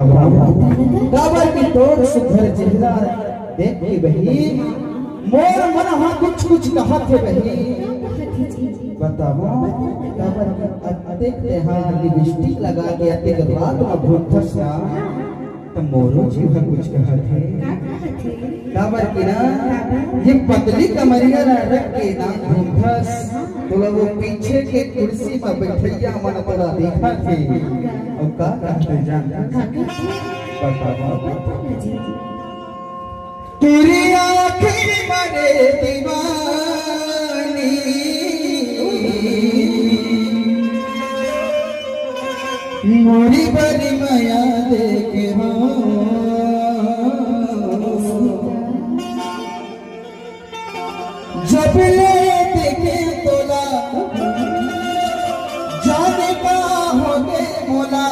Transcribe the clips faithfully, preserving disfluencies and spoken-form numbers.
काबर कि तोर सुघर चेहरा देख के बहिनी, मोर मन हा कुछ कुछ कहत हे बहिनी। बताओ, काबर कि अतेक तेहार लिपस्टिक लगा के अतेक रात में घूमथस ना, त मोरो जीव ह कुछ कहत हे। काबर कि ना, ये पतली कमरिया ला रख के ना घूमथस, तोला वो पीछे के कुर्सी में बैठइया मन तोला देखत हे। अउ का कहत हे जानथस? बताओ। तुरी आँखी मरे दीवानी, मोरी बड़ी मया देखे हो। जब ले देखे तोला, जाने का होगे मोला,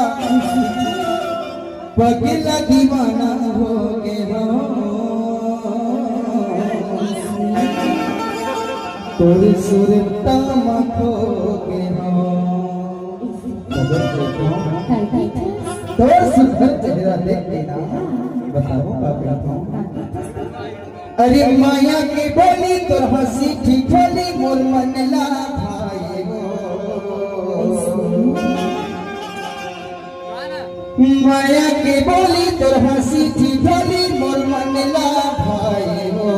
पगला दीवाना होगे हो। तोर सुरता म खोगे हो। तोर सुघर चेहरा देख के ना, बताओ का कहत हो। अरे माया के बोली तोर हँसी ठिठोली मोर मन ला भाए हो। माया के बोली तोर हँसी ठिठोली मोर मन ला भाए हो।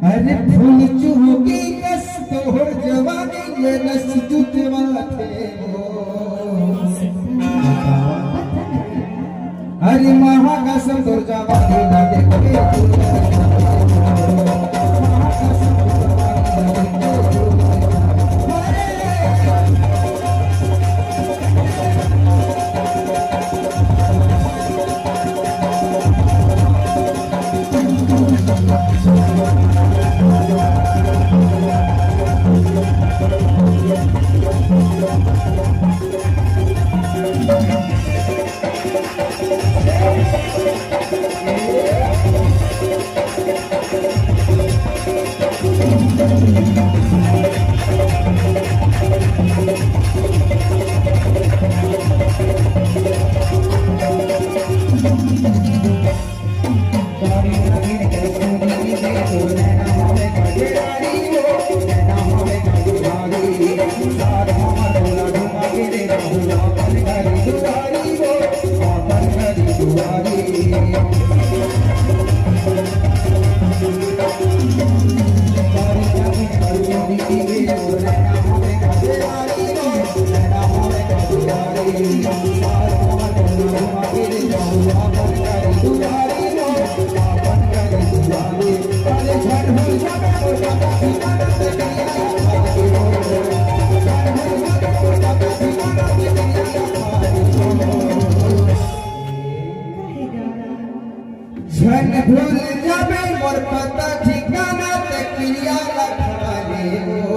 अरे फूल चुहकी कस तोहर जवानी ले रस जुटवा थे हो। अरे महाकसम तोर जवानी ला देख के झन भूल जाबे मोर पता ठिकाना, ते किरिया ला खा लेबो।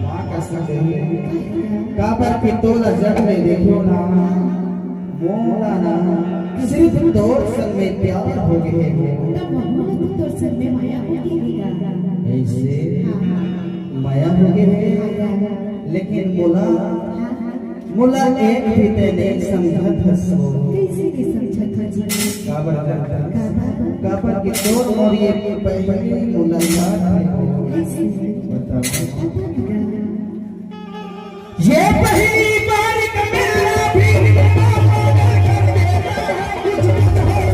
माँ कसम देवी, काबर कि तोला जब मैं देखियो ना, मोला ना सिर्फ तोर संग में प्यार हो गए हो। तब महू ला तो तोर संग में माया हो गई होगा। ऐसे हाँ, हाँ। माया हो गए है, हाँ, हाँ। लेकिन मोला हाँ, हाँ। मोला एक भी ते नइ समझत हस वो। कइसे नइ समझत हस जी? काबर जानथस? काबर? काबर कि तोर मोर ये पहली मुलाकात हे वो। कइसे? बताओ। पता नहीं। ये पहली बार का मिलना भी पागल कर देता है, कुछ कुछ होता है,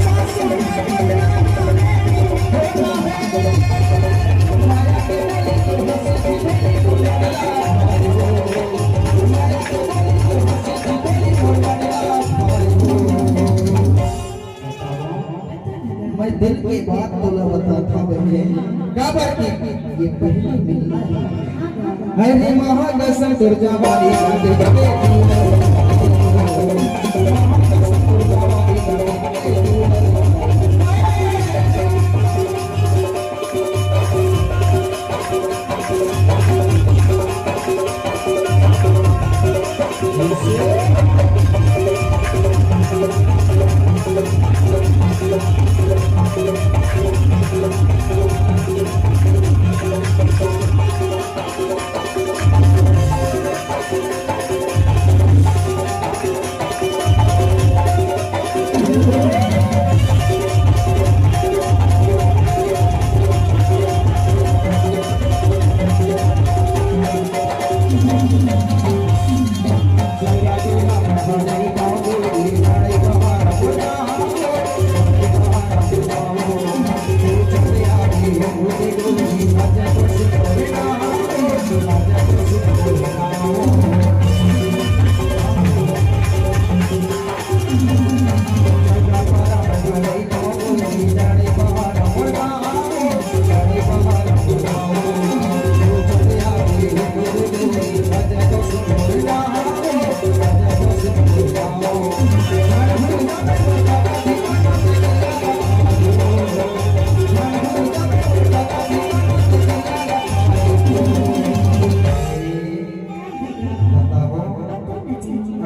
सांसों में बदलाव होता है। तोला बताथंव बहिनी, काबर कि ये पहली मिलना हे। अरे महाकसम तोर जवानी का देख के बतावा,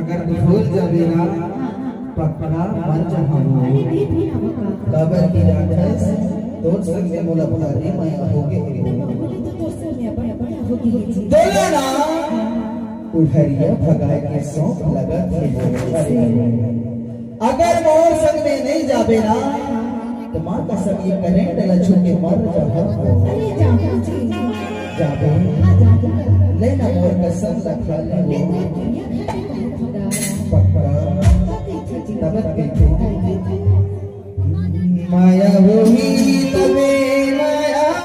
अगर भूल जाबे ना, पकड़ा मर जहां वो। अरे, नहीं भूला होगा। काबर की राखस, तोर संग में मोला भारी मया होगे हे। तो बाबू ने तो तोर संग में अपन क्या होगी हे जी? बोला ना, उढ़रिया भगाए के शौक लगत हे मोर। अगर मोर संग में नहीं जाबे ना, तो माँ कसम ये करंट ला छू के मर जाहूं। अरे जाहूं जी। जाबे? हाँ, जाहूं। ले ना मोर कसम ला खा ले।